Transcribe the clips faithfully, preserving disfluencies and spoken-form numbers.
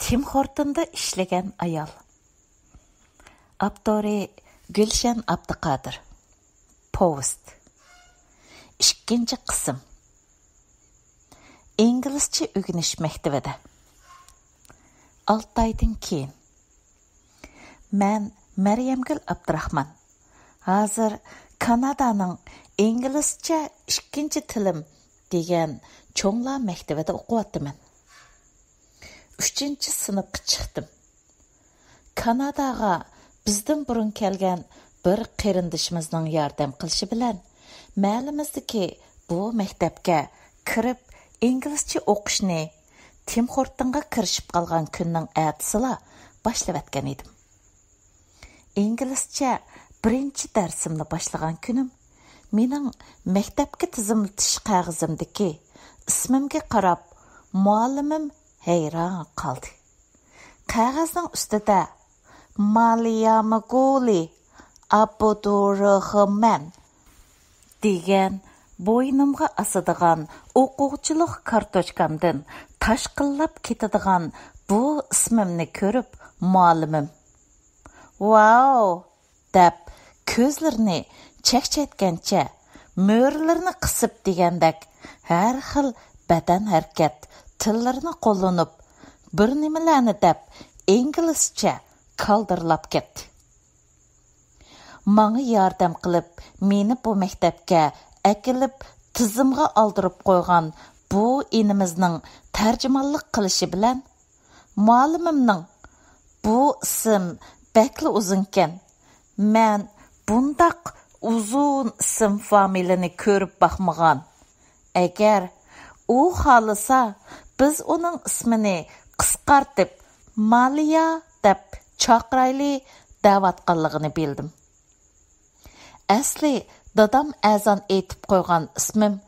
تىم خورتوندا ئىشلىگەن ئايال. ئاپتورى: گۈلشەن ئابدۇقادىر. پوۋېست. ئىككىنچى قىسىم. ئىنگلىزچە ئۆگىنىش مەكتىۋىدە. ئالتە ئايدىن كېيىن. مەن مەريەمگۈل ئابدۇراخمان. ھازىر كانادانىڭ ئىنگلىزچە ئىككىنچى تىلىم دېگەن چوڭلار مەكتىۋىدە ئوقۇۋاتىمەن. ئۈچىنچى سىنىپقا چىقتىم. كاناداغا بىزدىن بۇرۇن كەلگەن بىر قېرىندىشىمىزنىڭ ياردەم قىلىشى بىلەن مەھەللىمىزدىكى بۇ مەكتەپكە كىرىپ، ئىنگلىزچە ئوقۇشنى تىم خورتونغا كىرىشىپ قالغان كۈننىڭ ئەتىسىلا باشلىۋەتكەن ئىدىم. ئىنگلىزچە بىرىنچى دەرسىمنى باشلىغان كۈنۈم، مېنىڭ مەكتەپكە تىزىملىتىش قەغىزىمدىكى ئىسمىمگە قاراپ، مۇئەللىمىم ھەيران قالدى. قەغەزنىڭ ئۈستىدە «مالىيا مىگۇلى ئابدۇرېخىمان» دېگەن بوينۇمغا ئاسىدىغان ئوقۇغۇچىلىق كارتوچكامدىن تاشقىنلاپ كېتىدىغان بۇ ئىسمىمنى كۆرۈپ، مۇئەللىمىم «ۋاۋ!» دەپ، كۆزلىرىنى چەكچەيتكەنچە، مۈرىلىرىنى قىسىپ دېگەندەك، ھەر خىل بەدەن ھەرىكەت تىللىرىنى قوللىنىپ، بىر نېمىلەرنى دەپ، ئىنگلىزچە كالدىرلاپ كەتتى. ماڭا ياردەم قىلىپ، مېنى بۇ مەكتەپكە ئەكېلىپ، تىزىمغا ئالدۇرۇپ قويغان بۇ ئىنىمىزنىڭ تەرجىمانلىق قىلىشى بىلەن، مۇئەللىمىمنىڭ «بۇ ئىسىم بەكلا ئۇزۇنكەن، مەن بۇنداق ئۇزۇن ئىسىم فامىلىنى كۆرۈپ باقمىغان. ئەگەر ئۇ خالىسا، بىز ئۇنىڭ ئىسمىنى قىسقارتىپ مالىيا دەپ چاقىرايلى» دەۋاتقانلىقىنى بىلدىم. ئەسلى دادام ئەزان ئېيتىپ قويغان ئىسمىم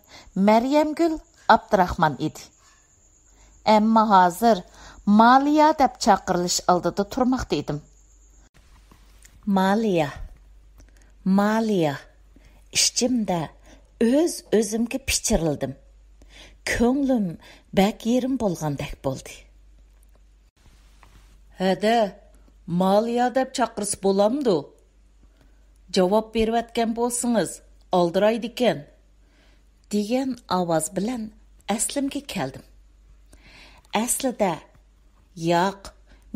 مەريەمگۈل ئابدۇراخمان ئىدى. ئەمما ھازىر مالىيا دەپ چاقىرىلىش ئالدىدا تۇرماقتا ئىدىم. مالىيا، مالىيا، ئىچىمدە ئۆز-ئۆزۈمگە پىچىرلىدىم. كۆڭلۈم بەك يېرىم بولغاندەك بولدى. «ھەدە، مالىيا دەپ چاقىرسا بولامدۇ؟ جاۋاب بېرىۋەتكەن بولسىڭىز، ئالدىرايدىكەن» دېگەن ئاۋاز بىلەن ئەسلىمگە كەلدىم. ئەسلىدە، «ياق،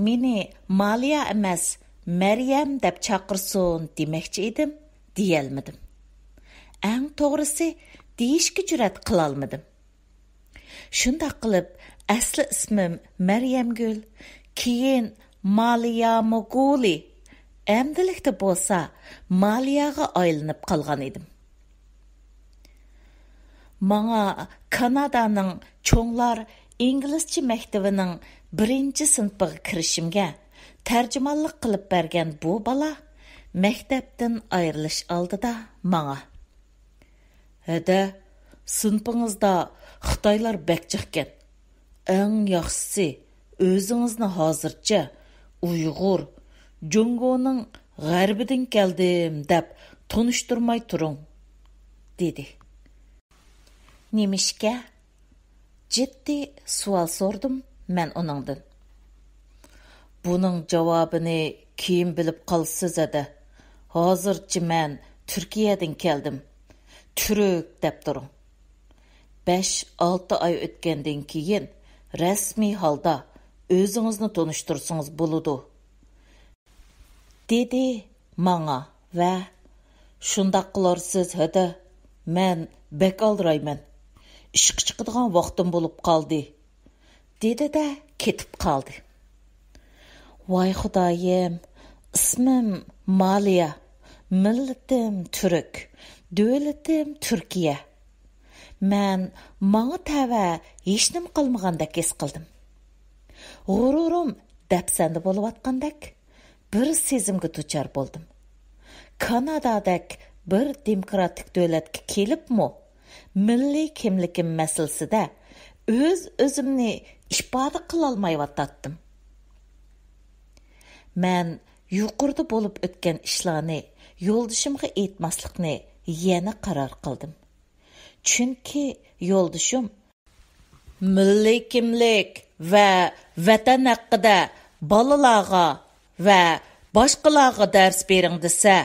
مېنى مالىيا ئەمەس، مەريەم دەپ چاقىرسۇن» دېمەكچى ئىدىم، دېيەلمىدىم. ئەڭ توغرىسى، دېيىشكە جۈرئەت قىلالمىدىم. شۇنداق قىلىپ، ئەسلى ئىسمىم مەريەمگۈل، كېيىن مالىيا مۇگۇلى، ئەمدىلىكتە بولسا مالىياغا ئايلىنىپ قالغان ئىدىم. ماڭا كانادانىڭ چوڭلار ئىنگلىزچە مەكتىۋىنىڭ بىرىنچى سىنىپىغا كىرىشىمگە تەرجىمانلىق قىلىپ بەرگەن بۇ بالا مەكتەپتىن ئايرىلىش ئالدىدا ماڭا: «ھەدە، سىنىپىڭىزدا خىتايلار بەك جىقكەن. ئەڭ ياخشىسى، ئۆزىڭىزنى ھازىرچە ئۇيغۇر، جۇڭگونىڭ غەربىدىن كەلدىم دەپ تونۇشتۇرماي تۇرۇڭ» دېدى. «نېمىشقا؟» جىددىي سوئال سورىدىم مەن ئۇنىڭدىن. «بۇنىڭ جاۋابىنى كېيىن بىلىپ قالىسىز، ھەدە. ھازىرچە مەن تۈركىيەدىن كەلدىم. تۈرك دەپ تۇرۇڭ. بەش-ئالتە ئاي ئۆتكەندىن كېيىن رەسمىي ھالدا ئۆزىڭىزنى تونۇشتۇرسىڭىز بولىدۇ» دېدى ماڭا ۋە: «شۇنداق قىلارسىز، ھەدە، مەن بەك ئالدىرايمەن. ئىشقا چىقىدىغان ۋاقتىم بولۇپ قالدى» دېدى-دە، كېتىپ قالدى. ۋاي خۇدايىم، ئىسمىم مالىيا، مىللىتىم تۈرك، دۆلىتىم تۈركىيە. مەن ماڭا تەۋە ھېچنېمە قالمىغاندەك ھېس قىلدىم. غۇرۇرۇم دەپسەندە بولۇۋاتقاندەك بىر سېزىمگە دۇچار بولدۇم. كانادادەك بىر دېموكراتىك دۆلەتكە كېلىپمۇ، مىللىي كىملىكىم مەسىلىسىدە ئۆز-ئۆزۈمنى ئىپادە قىلالمايۋاتاتتىم. مەن يۇقىرىدا بولۇپ ئۆتكەن ئىشلارنى يولدىشىمغا ئېيتماسلىقنى يەنە قارار قىلدىم. چۈنكى يولدىشىم «مىللىي كىملىك، ۋە ۋەتەن ھەققىدە بالىلارغا ۋە باشقىلارغا دەرس بېرىڭ دېسە،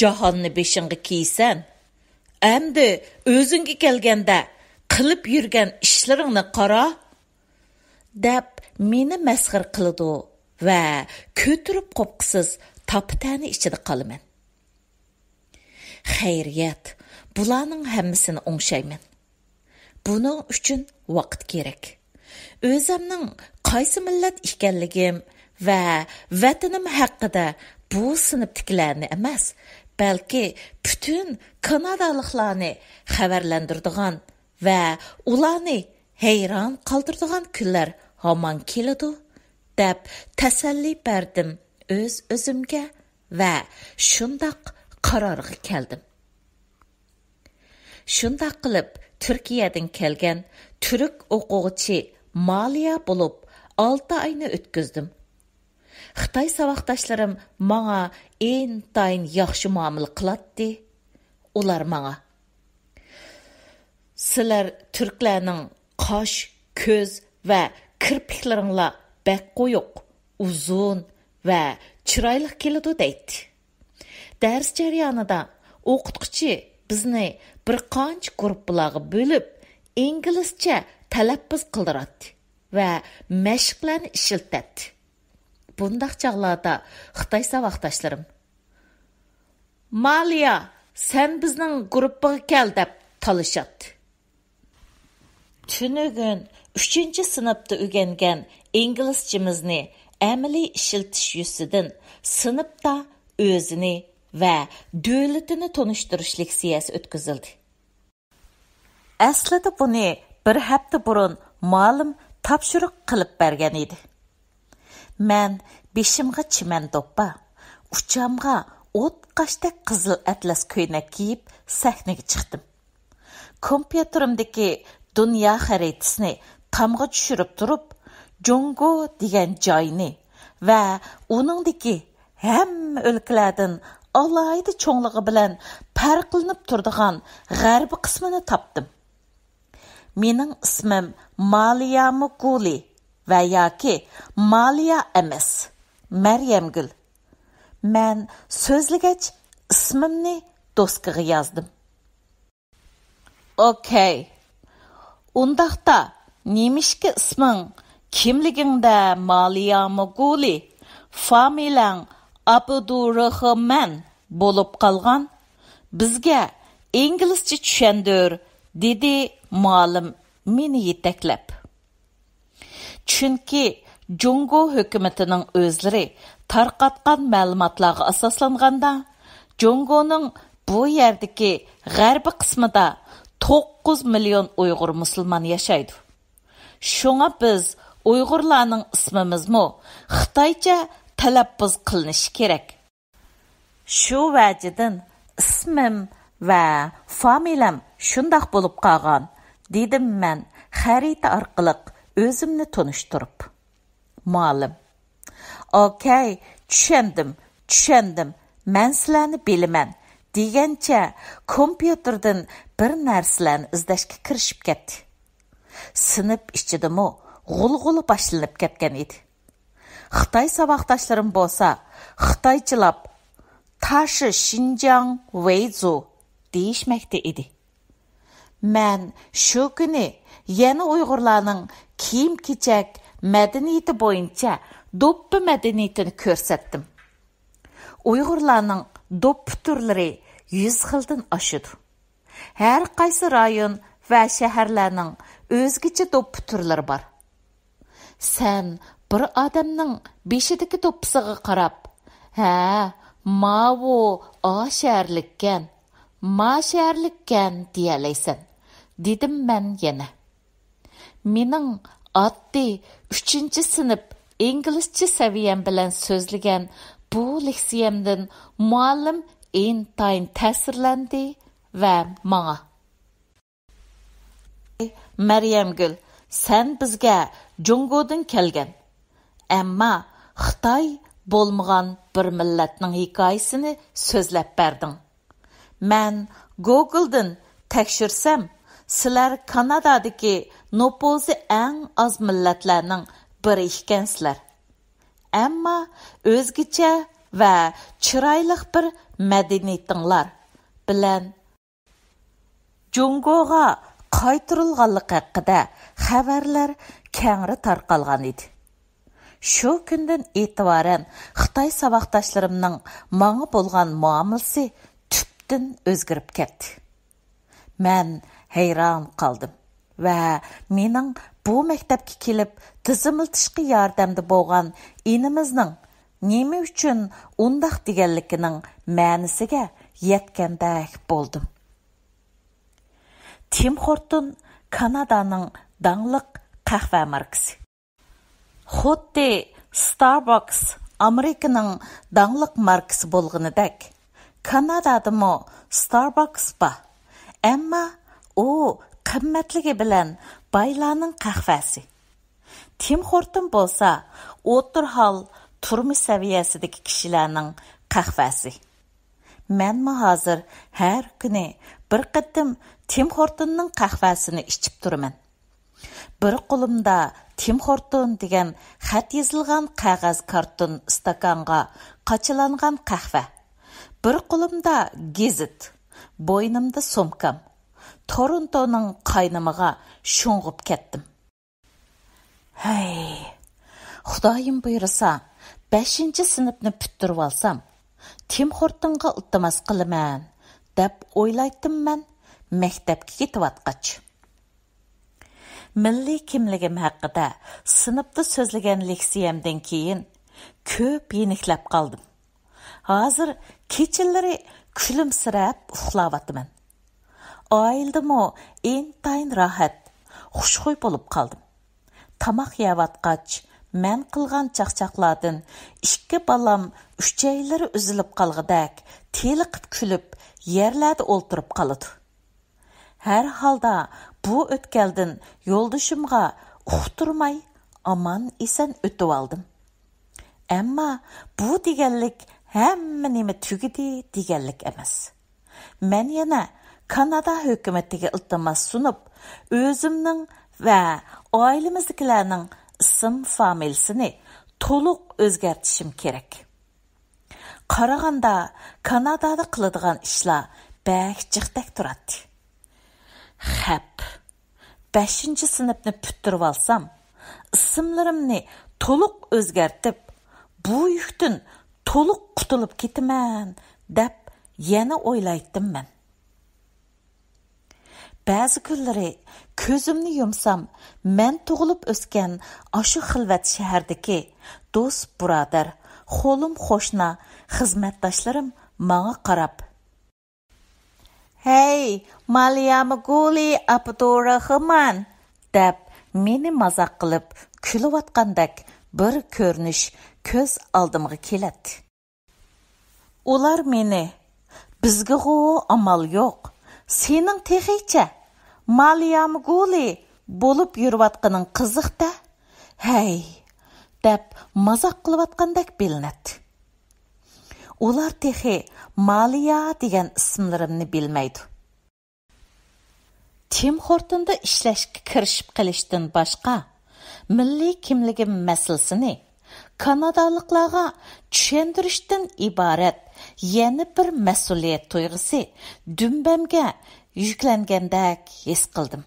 جاھاننى بېشىڭغا كىيسەن. ئەمدى ئۆزۈڭگە كەلگەندە قىلىپ يۈرگەن ئىشلىرىڭنى قارا، دەپ مېنى مەسخىرە قىلىدۇ ۋە كۆتۈرۈپ قوپقۇسىز تاپا-تەنە ئىچىدە قالىمەن. خەيرىيەت، بۇلارنىڭ ھەممىسىنى ئوڭشايمەن. بۇنىڭ ئۈچۈن ۋاقىت كېرەك. ئۆزۈمنىڭ قايسى مىللەت ئىكەنلىكىم ۋە ۋەتىنىم ھەققىدە بۇ سىنىپتىكىلەرنى ئەمەس، بەلكى پۈتۈن كانادالىقلارنى خەۋەرلەندۈرىدىغان ۋە ئۇلارنى ھەيران قالدۇرىدىغان كۈنلەر ھامان كېلىدۇ، دەپ تەسەللى بەردىم ئۆز-ئۆزۈمگە ۋە شۇنداق قارارغا كەلدىم. شۇنداق قىلىپ، تۈركىيەدىن كەلگەن تۈرك ئوقۇغۇچى مالىيا بولۇپ ئالتە ئاينى ئۆتكۈزدۈم. خىتاي ساۋاقداشلىرىم ماڭا ئىنتايىن ياخشى مۇئامىلە قىلاتتى. ئۇلار ماڭا، سىلەر تۈركلەرنىڭ قاش، كۆز ۋە كىرپىكلىرىڭلار بەك قويۇق، ئۇزۇن ۋە چىرايلىق كېلىدۇ دەيتتى. دەرس جەريانىدا ئوقۇتقۇچى بىزنى بىر قانچە گۇرۇپپىلارغا بۆلۈپ، ئىنگلىزچە تەلەپپۇز قىلدۇراتتى ۋە مەشىقلەرنى ئىشلىتەتتى. بۇنداق چاغلاردا خىتاي ساۋاقداشلىرىم، مالىيا، سەن بىزنىڭ گۇرۇپپىغا كەل، دەپ تالىشاتتى. تۈنۈگۈن ئۈچىنچى سىنىپتا ئۆگەنگەن ئىنگلىزچىمىزنى ئەمەلىي ئىشلىتىش يۈزىسىدىن سىنىپتا ئۆزىنى ۋە دۆلىتىنى تونۇشتۇرۇش لېكسىيەسى ئۆتكۈزۈلدى. ئەسلىدە بۇنى بىر ھەپتە بۇرۇن مۇئەللىم تاپشۇرۇق قىلىپ بەرگەن ئىدى. مەن بېشىمغا چىمەن دوپپا، ئۇچامغا ئوتقاشتەك قىزىل ئەتلەس كۆينەك كىيىپ سەھنىگە چىقتىم. كومپيۇتېرىمدىكى دۇنيا خەرىتىسىنى تامغا چۈشۈرۈپ تۇرۇپ، جۇڭگو دېگەن جاينى ۋە ئۇنىڭدىكى ھەممە ئۆلكىلەردىن ئالاھىدە چوڭلۇقى بىلەن پەرقلىنىپ تۇرىدىغان غەربىي قىسمىنى تاپتىم. مېنىڭ ئىسمىم مالىيامۇ گۇلى ۋە ياكى مالىيا ئەمەس، مەريەمگۈل. مەن سۆزلىگەچ ئىسمىمنى دوسكىغا يازدىم. ئوكەي. ئۇنداقتا نېمىشقا ئىسمىڭ كىملىكىڭدە مالىيامۇ گۇلى، فامىلەڭ ئابدۇرېخىمەن بولۇپ قالغان؟ بىزگە ئىنگلىزچە چۈشەندۈر، دېدى مۇئەللىم مېنى يېتەكلەپ. چۈنكى جۇڭگو ھۆكۈمىتىنىڭ ئۆزلىرى تارقاتقان مەلۇماتلارغا ئاساسلانغاندا، جۇڭگونىڭ بۇ يەردىكى غەربىي قىسمىدا توققۇز مىليون ئۇيغۇر مۇسۇلمان ياشايدۇ. شۇڭا بىز ئۇيغۇرلارنىڭ ئىسمىمىزمۇ خىتايچە تەلەپپۇز قىلىنىشى كېرەك. شۇ ۋەجىدىن ئىسمىم ۋە فامىلەم شۇنداق بولۇپ قالغان، دېدىم مەن خەرىتە ئارقىلىق ئۆزۈمنى تونۇشتۇرۇپ. مۇئەللىم، ئوكەي، چۈشەندىم، چۈشەندىم، مەن سىلەرنى بىلىمەن، دېگەنچە كومپيۇتېردىن بىر نەرسىلەرنى ئىزدەشكە كىرىشىپ كەتتى. سىنىپ ئىچىدىمۇ غۇلغۇلا باشلىنىپ كەتكەن ئىدى. خىتاي ساۋاقداشلىرىم بولسا خىتايچىلاپ، تاشى شىنجاڭ ۋېيزۇ دېيىشمەكتە ئىدى. مەن شۇ كۈنى يەنە ئۇيغۇرلارنىڭ كىيىم-كېچەك مەدەنىيىتى بويىچە دوپپا مەدەنىيىتىنى كۆرسەتتىم. ئۇيغۇرلارنىڭ دوپپا تۈرلىرى يۈز خىلدىن ئاشىدۇ. ھەر قايسى رايون ۋە شەھەرلەرنىڭ ئۆزگىچە دوپپا تۈرلىرى بار. سەن بىر ئادەمنىڭ بېشىدىكى دوپپىسىغا قاراپ، ھە، ماۋۇ ئا شەھەرلىككەن، ما شەھەرلىككەن دېيەلەيسەن، دېدىم مەن يەنە. مېنىڭ ئاددىي ئۈچىنچى سىنىپ ئىنگلىزچە سەۋىيەم بىلەن سۆزلىگەن بۇ لېكسىيەمدىن مۇئەللىم ئىنتايىن تەسىرلەندى ۋە ماڭا، مەريەمگۈل، سەن بىزگە جۇڭگودىن كەلگەن، ئەمما خىتاي بولمىغان بىر مىللەتنىڭ ھېكايىسىنى سۆزلەپ بەردىڭ. مەن گوگلدىن تەكشۈرسەم، سىلەر كانادادىكى نوپۇزى ئەڭ ئاز مىللەتلەرنىڭ بىرى ئىكەنسىلەر. ئەمما ئۆزگىچە ۋە چىرايلىق بىر مەدەنىيىتىڭلار بىلەن جۇڭگوغا قايتۇرۇلغانلىقى ھەققىدە خەۋەرلەر كەڭرى تارقالغان ئىدى. شۇ كۈندىن ئېتىبارەن خىتاي ساۋاقداشلىرىمنىڭ ماڭا بولغان مۇئامىلىسى تۈپتىن ئۆزگىرىپ كەتتى. مەن ھەيران قالدىم ۋە مېنىڭ بۇ مەكتەپكە كېلىپ تىزىملىتىشقا ياردەمدە بولغان ئىنىمىزنىڭ نېمە ئۈچۈن ئۇنداق دېگەنلىكىنىڭ مەنىسىگە يەتكەندەك بولدۇم. تىم خورتون كانادانىڭ داڭلىق قەھۋە ماركىسى. خۇددى ستارباكس ئامېرىكىنىڭ داڭلىق ماركىسى بولغىنىدەك، كانادادىمۇ ستارباكس بار. ئەمما ئۇ قىممەتلىكى بىلەن بايلارنىڭ قەھۋەسى. تىم خورتون بولسا ئوتتۇرا ھال تۇرمۇش سەۋىيەسىدىكى كىشىلەرنىڭ قەھۋەسى. مەنمۇ ھازىر ھەر كۈنى بىر قېتىم تىم خورتوننىڭ قەھۋەسىنى ئىچىپ تۇرىمەن. بىر قولۇمدا تىم خورتون دېگەن خەت يېزىلغان قەغەز كارتون ئىستاكانغا قاچىلانغان قەھۋە. بىر قولۇمدا گېزىت، بوينۇمدا سومكام. تورونتونىڭ قاينىمىغا شۇڭغۇپ كەتتىم. ھەي، خۇدايىم بۇيرۇسا، بەشىنچى سىنىپنى پۈتتۈرۈۋالسام، تىم خورتونغا ئىلتىماس قىلىمەن، دەپ ئويلايتتىم مەن مەكتەپكە كېتىۋاتقاچ. مىللىي كىملىكىم ھەققىدە سىنىپتا سۆزلىگەن لېكسىيەمدىن كېيىن كۆپ يېنىكلەپ قالدىم. ھازىر كېچىلىرى كۈلۈمسىرەپ ئۇخلاۋاتىمەن. ئائىلىدىمۇ ئىنتايىن راھەت، خۇشخۇي بولۇپ قالدىم. تاماق يەۋاتقاچ، مەن قىلغان چاقچاقلاردىن ئىككى بالام ئۈچەيلىرى ئۈزۈلۈپ قالغۇدەك تېلىقىپ كۈلۈپ، يەرلەردە ئولتۇرۇپ قالىدۇ. ھەر ھالدا بۇ ئۆتكەلدىن يولدىشىمغا ئۇقتۇرماي ئامان-ئېسەن ئۆتۈۋالدىم. ئەمما بۇ دېگەنلىك ھەممە نېمە تۈگىدى دېگەنلىك ئەمەس. مەن يەنە كانادا ھۆكۈمىتىگە ئىلتىماس سۇنۇپ، ئۆزۈمنىڭ ۋە ئائىلىمىزدىكىلەرنىڭ ئىسىم فامىلىسىنى تولۇق ئۆزگەرتىشىم كېرەك. قارىغاندا، كانادادا قىلىدىغان ئىشلار بەك جىقتەك تۇراتتى. خەپ، بەشىنچى سىنىپنى پۈتتۈرۈۋالسام، ئىسىملىرىمنى تولۇق ئۆزگەرتىپ، بۇ يۈكتىن تولۇق قۇتۇلۇپ كېتىمەن، دەپ يەنە ئويلايتتىم مەن. بەزى كۈنلىرى كۆزۈمنى يۇمسام، مەن تۇغۇلۇپ ئۆسكەن ئاشۇ خىلۋەت شەھەردىكى دوست-بۇرادەر، خولۇم-خوشنا، خىزمەتداشلىرىم ماڭا قاراپ، «ھەي، مالىيامۇ گۇلى ئابدۇراخمان!» دەپ، مېنى مازاق قىلىپ كۈلۈۋاتقاندەك بىر كۆرۈنۈش كۆز ئالدىمغا كېلەتتى. ئۇلار مېنى، «بىزگىغۇ ئامال يوق، سېنىڭ تېخىچە مالىيامۇ گۇلى بولۇپ يۈرۈۋاتقىنىڭ قىزىق-دە، ھەي!» دەپ مازاق قىلىۋاتقاندەك بىلىنەتتى. ئۇلار تېخى مالىيا دېگەن ئىسىملىرىمنى بىلمەيدۇ. تىم خورتوندا ئىشلەشكە كىرىشىپ قېلىشتىن باشقا، مىللىي كىملىكىم مەسىلىسىنى كانادالىقلارغا چۈشەندۈرۈشتىن ئىبارەت يەنە بىر مەسئۇلىيەت تۇيغۇسى دۈمبەمگە يۈكلەنگەندەك ھېس قىلدىم.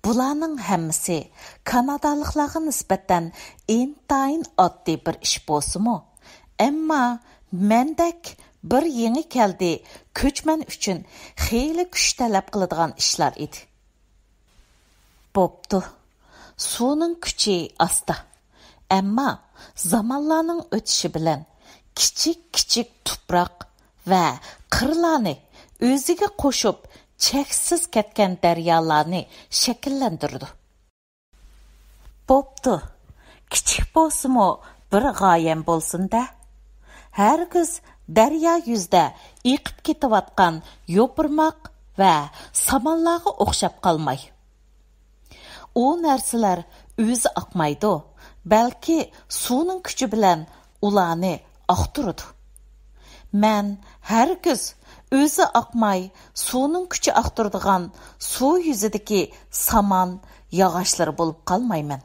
بۇلارنىڭ ھەممىسى كانادالىقلارغا نىسبەتەن ئىنتايىن ئاددىي بىر ئىش بولسىمۇ، ئەمما مەندەك بىر يېڭى كەلدى كۆچمەن ئۈچۈن خېلى كۈچ تەلەپ قىلىدىغان ئىشلار ئىدى. بوپتۇ، سۇنىڭ كۈچى ئاستا، ئەمما زامانلارنىڭ ئۆتۈشى بىلەن كىچىك-كىچىك تۇپراق ۋە قىرلارنى ئۆزىگە قوشۇپ، چەكسىز كەتكەن دەريالارنى شەكىللەندۈرىدۇ. بوپتۇ، كىچىك بولسىمۇ بىر غايەم بولسۇن-دە. ھەرگىز دەريا يۈزىدە ئېقىپ كېتىۋاتقان يوپۇرماق ۋە سامانلارغا ئوخشاپ قالماي. ئۇ نەرسىلەر ئۆزى ئاقمايدۇ، بەلكى سۇنىڭ كۈچى بىلەن ئۇلارنى ئاقتۇرىدۇ. مەن ھەرگىز ئۆزى ئاقماي، سۇنىڭ كۈچى ئاقتۇرىدىغان سۇ يۈزىدىكى سامان ياغاچلىرى بولۇپ قالمايمەن،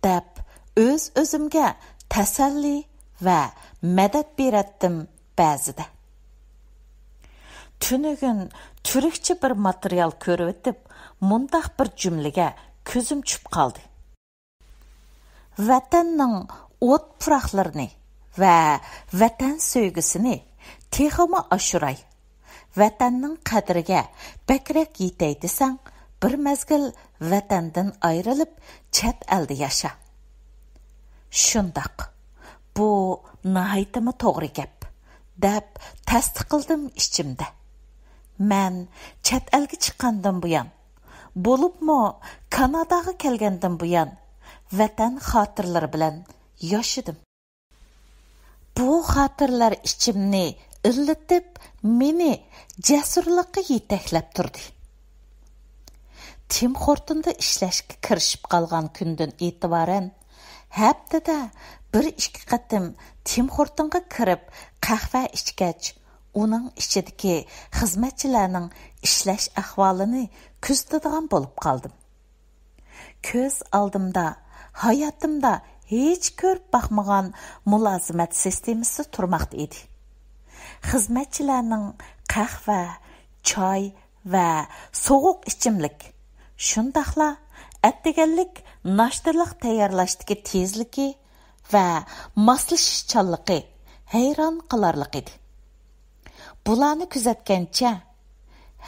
دەپ ئۆز-ئۆزۈمگە تەسەللى ۋە مەدەت بېرەتتىم بەزىدە. تۈنۈگۈن تۈركچە بىر ماتېرىيال كۆرۈۋېتىپ، مۇنداق بىر جۈملىگە كۆزۈم چۈشۈپ قالدى. ۋەتەننىڭ ئوت-پۇراقلىرىنى ۋە ۋەتەن سۆيگۈسىنى تېخىمۇ ئاشۇراي. ۋەتەننىڭ قەدرىگە بەكرەك يېتەي دېسەڭ، بىر مەزگىل ۋەتەندىن ئايرىلىپ، چەت ئەلدە ياشا. شۇنداق، بۇ ناھايىتىمۇ توغرا گەپ، دەپ تەستىقلىدىم ئىچىمدە. مەن چەت ئەلگە چىققاندىن بۇيان، بولۇپمۇ كاناداغا كەلگەندىن بۇيان ۋەتەن خاتىرىلىرى بىلەن ياشىدىم. بۇ خاتىرىلەر ئىچىمنى ئىللىتىپ، مېنى جەسۇرلۇققا يېتەكلەپ تۇردى. تىم خورتوندا ئىشلەشكە كىرىشىپ قالغان كۈندىن ئېتىبارەن، ھەپتىدە بىر-ئىككى قېتىم تىم خورتونغا كىرىپ، قەھۋە ئىچكەچ، ئۇنىڭ ئىچىدىكى خىزمەتچىلەرنىڭ ئىشلەش ئەھۋالىنى كۆزىتىدىغان بولۇپ قالدىم. كۆز ئالدىمدا ھاياتىمدا ھېچ كۆرۈپ باقمىغان مۇلازىمەت سىستېمىسى تۇرماقتا ئىدى. خىزمەتچىلەرنىڭ قەھۋە، چاي ۋە سوغۇق ئىچىملىك، شۇنداقلا ئەتىگەنلىك ناشتىلىق تەييارلاشتىكى تېزلىكى ۋە ماسلىشىشچانلىقى ھەيران قالارلىق ئىدى. بۇلارنى كۆزەتكەنچە،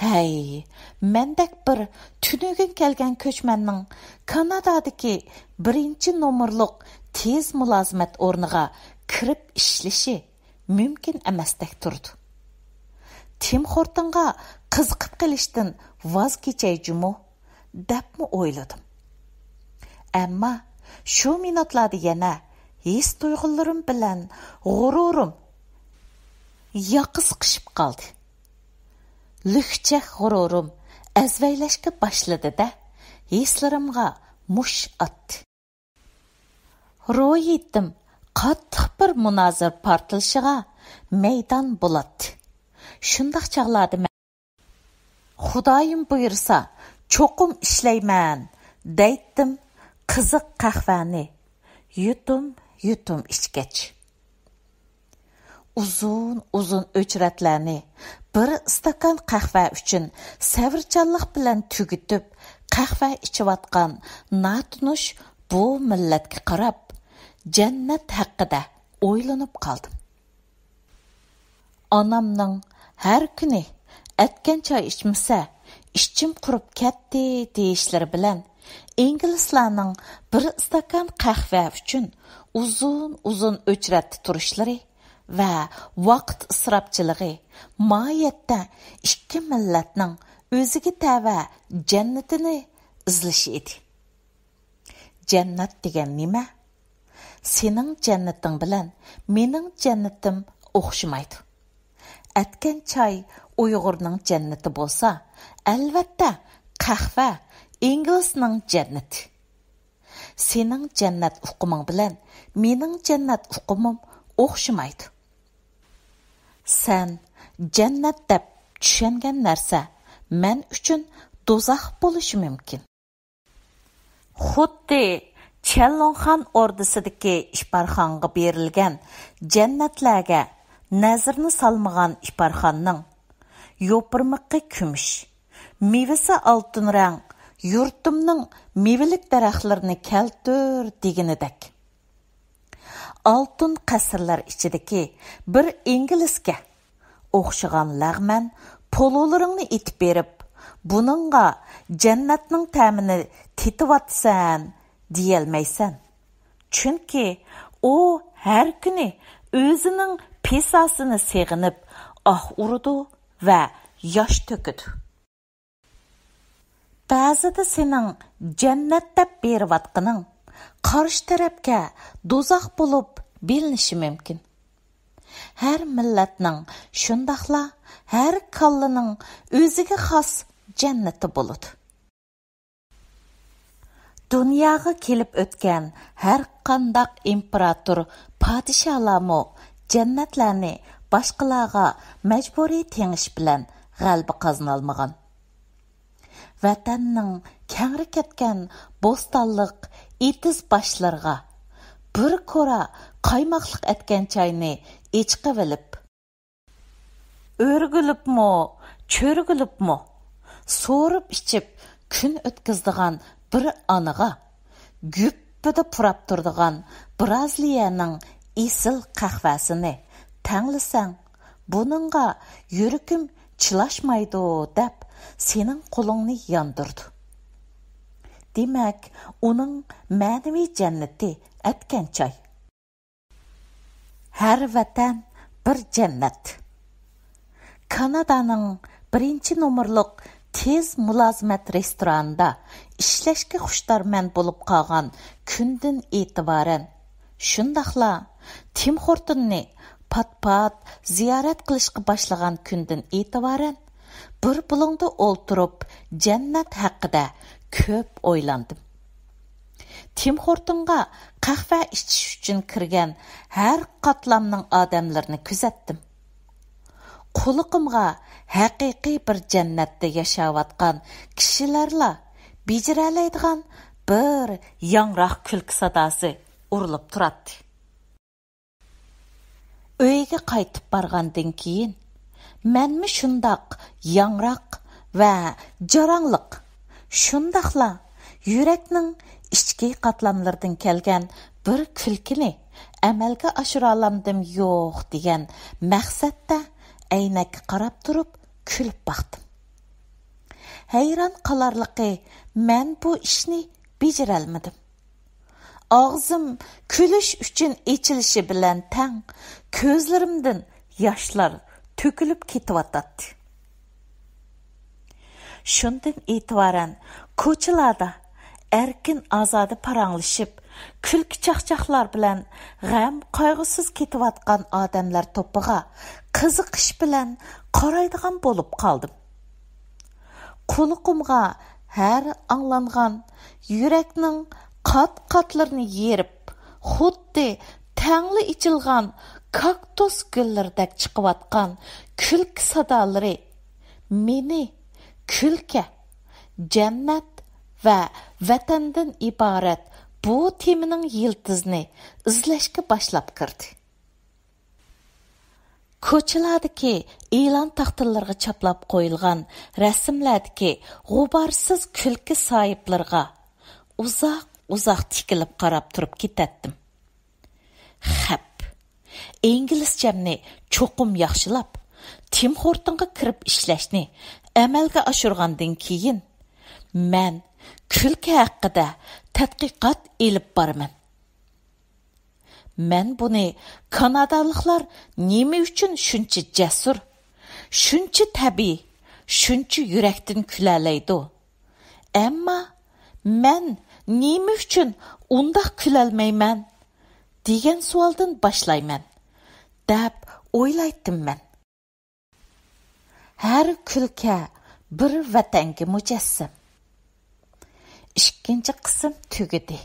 ھەي، مەندەك بىر تۈنۈگۈن كەلگەن كۆچمەننىڭ كانادادىكى بىرىنچى نومۇرلۇق تېز مۇلازىمەت ئورنىغا كىرىپ ئىشلىشى مۇمكىن ئەمەستەك تۇرىدۇ. تىم خورتونغا قىزىقىپ قېلىشتىن ۋاز كېچەي جۇمۇ، دەپمۇ ئويلىدىم. ئەمما شۇ مىنۇتلاردا يەنە ھېس-تۇيغۇلىرىم بىلەن غۇرۇرۇم ياقا سىقىشىپ قالدى. لۈكچەك غۇرۇرۇم ئەزۋەيلەشكە باشلىدى-دە، ھېسلىرىمغا مۇش ئاتتى. روھىيىتىم قاتتىق بىر مۇنازىرە پارتلىشىغا مەيدان بولاتتى. شۇنداق چاغلاردا مەن، «خۇدايىم بۇيرۇسا، چوقۇم ئىشلەيمەن» دەيتتىم قىزىق قەھۋەنى يۇتۇم-يۇتۇم ئىچكەچ. ئۇزۇن-ئۇزۇن ئۆچرەتلەرنى بىر ئىستاكان قەھۋە ئۈچۈن سەۋرچانلىق بىلەن تۈگىتىپ، قەھۋە ئىچىۋاتقان ناتونۇش بۇ مىللەتكە قاراپ، جەننەت ھەققىدە ئويلىنىپ قالدىم. ئانامنىڭ ھەر كۈنى «ئەتكەن چاي ئىچمىسە، ئىچىم قۇرۇپ كەتتى» دېيىشلىرى بىلەن، ئىنگلىزلارنىڭ بىر ئىستاكان قەھۋە ئۈچۈن ئۇزۇن-ئۇزۇن ئۆچرەتتە تۇرۇشلىرى ۋە ۋاقىت ئىسراپچىلىقى ماھىيەتتە ئىككى مىللەتنىڭ ئۆزىگە تەۋە جەننىتىنى ئىزلىشى ئىدى. جەننەت دېگەن نېمە؟ سېنىڭ جەننىتىڭ بىلەن مېنىڭ جەننىتىم ئوخشىمايدۇ. ئەتكەن چاي ئۇيغۇرنىڭ جەننىتى بولسا، ئەلۋەتتە، قەھۋە ئىنگلىزنىڭ جەننىتى. سېنىڭ جەننەت ئۇقۇمۇڭ بىلەن مېنىڭ جەننەت ئۇقۇمۇم ئوخشىمايدۇ. سەن جەننەت دەپ چۈشەنگەن نەرسە مەن ئۈچۈن دوزاخ بولۇشى مۇمكىن. خۇددى چيەنلۇڭخان ئوردىسىدىكى ئىپارخانغا بېرىلگەن جەننەتلەرگە نەزىرىنى سالمىغان ئىپارخاننىڭ يوپۇرمىقى كۈمۈش، مېۋىسى ئالتۇن رەڭ يۇرتۇمنىڭ مېۋىلىك دەرەخلىرىنى كەلتۈر دېگىنىدەك. ئالتۇن قەسىرلەر ئىچىدىكى بىر ئىنگلىزگە ئوخشىغان لەغمەن پولۇلىرىڭنى ئېتىپ بېرىپ، بۇنىڭغا جەننەتنىڭ تەمىنى تېتىۋاتىسەن دېيەلمەيسەن. چۈنكى ئۇ ھەر كۈنى ئۆزىنىڭ پىساسىنى سېغىنىپ ئاھ ئۇرىدۇ ۋە ياش تۆكىدۇ. بەزىدە سېنىڭ جەننەت دەپ بېرىۋاتقىنىڭ قارشى تەرەپكە دوزاخ بولۇپ بىلىنىشى مۇمكىن. ھەر مىللەتنىڭ، شۇنداقلا ھەر كاللىنىڭ ئۆزىگە خاس جەننىتى بولىدۇ. دۇنياغا كېلىپ ئۆتكەن ھەر قانداق ئىمپېراتور، پادىشاھلارمۇ جەننەتلەرنى باشقىلارغا مەجبۇرىي تېڭىش بىلەن غەلىبە قازىنالمىغان. ۋەتەننىڭ كەڭرى كەتكەن بوستانلىق ئېتىز باشلىرىغا بىر كورا قايماقلىق ئەتكەن چاينى ئېچىقىۋېلىپ، ئۆرگۈلۈپمۇ، چۆرگۈلۈپمۇ، سورۇپ ئىچىپ كۈن ئۆتكۈزىدىغان بىر ئانىغا، گۈپپىدە پۇراپ تۇرىدىغان برازىلىيەنىڭ ئېسىل قەھۋەسىنى تەڭلىسەڭ، بۇنىڭغا يۈرىكىم چىلاشمايدۇ دەپ سېنىڭ قولۇڭنى ياندۇرىدۇ. دېمەك، ئۇنىڭ مەنىۋى جەننىتى ئەتكەن چاي. ھەر ۋەتەن بىر جەننەت. كانادانىڭ بىرىنچى نومۇرلۇق تېز مۇلازىمەت رېستورانىدا ئىشلەشكە خۇشتارمەن بولۇپ قالغان كۈندىن ئېتىبارەن، شۇنداقلا تىم خورتوننى پات-پات زىيارەت قىلىشقا باشلىغان كۈندىن ئېتىبارەن، بىر بۇلۇڭدا ئولتۇرۇپ، جەننەت ھەققىدە كۆپ ئويلاندىم. تىم خورتونغا قەھۋە ئىچىش ئۈچۈن كىرگەن ھەر قاتلامنىڭ ئادەملىرىنى كۆزەتتىم. قۇلىقىمغا ھەقىقىي بىر جەننەتتە ياشاۋاتقان كىشىلەرلا بېجىرەلەيدىغان بىر ياڭراق كۈلكە ساداسى ئۇرۇلۇپ تۇراتتى. ئۆيگە قايتىپ بارغاندىن كېيىن، مەنمۇ شۇنداق ياڭراق ۋە جاراڭلىق، شۇنداقلا يۈرەكنىڭ ئىچكى قاتلاملىرىدىن كەلگەن بىر كۈلكىنى ئەمەلگە ئاشۇرالامدىم يوق دېگەن مەقسەتتە ئەينەككە قاراپ تۇرۇپ كۈلۈپ باقتىم. ھەيران قالارلىقى، مەن بۇ ئىشنى بېجىرەلمىدىم. ئاغزىم كۈلۈش ئۈچۈن ئېچىلىشى بىلەن تەڭ، كۆزلىرىمدىن ياشلار تۆكۈلۈپ كېتىۋاتاتتى. شۇندىن ئېتىبارەن كوچىلاردا ئەركىن-ئازادە پاراڭلىشىپ، كۈلكە-چاقچاقلار بىلەن غەم-قايغۇسىز كېتىۋاتقان ئادەملەر توپىغا قىزىقىش بىلەن قارايدىغان بولۇپ قالدىم. قۇلىقىمغا ھەر ئاڭلانغان، يۈرەكنىڭ قات-قاتلىرىنى يېرىپ، خۇددى تەڭلا ئېچىلغان كاكتۇس گۈللىرىدەك چىقىۋاتقان كۈلكە سادالىرى مېنى كۈلكە، جەننەت ۋە ۋەتەندىن ئىبارەت بۇ تېمىنىڭ يىلتىزىنى ئىزلەشكە باشلاپ كىردى. كوچىلاردىكى ئېلان تاختىلىرىغا چاپلاپ قويۇلغان رەسىملەردىكى غۇبارسىز كۈلكە ساھىبلىرىغا ئۇزاق-ئۇزاق تىكىلىپ قاراپ تۇرۇپ كېتەتتىم. خەپ. ئىنگلىزچەمنى چوقۇم ياخشىلاپ، تىم خورتونغا كىرىپ ئىشلەشنى ئەمەلگە ئاشۇرغاندىن كېيىن، مەن كۈلكە ھەققىدە تەتقىقات ئېلىپ بارىمەن. مەن بۇنى كانادالىقلار نېمە ئۈچۈن شۇنچە جەسۇر، شۇنچە تەبىئىي، شۇنچە يۈرەكتىن كۈلەلەيدۇ؟ ئەمما مەن نېمە ئۈچۈن ئۇنداق كۈلەلمەيمەن؟ دېگەن سوئالدىن باشلايمەن، دەپ ئويلايتتىم مەن. ھەر كۈلكە بىر ۋەتەنگە مۇجەسسەم. ئىككىنچى قىسىم تۈگىدى.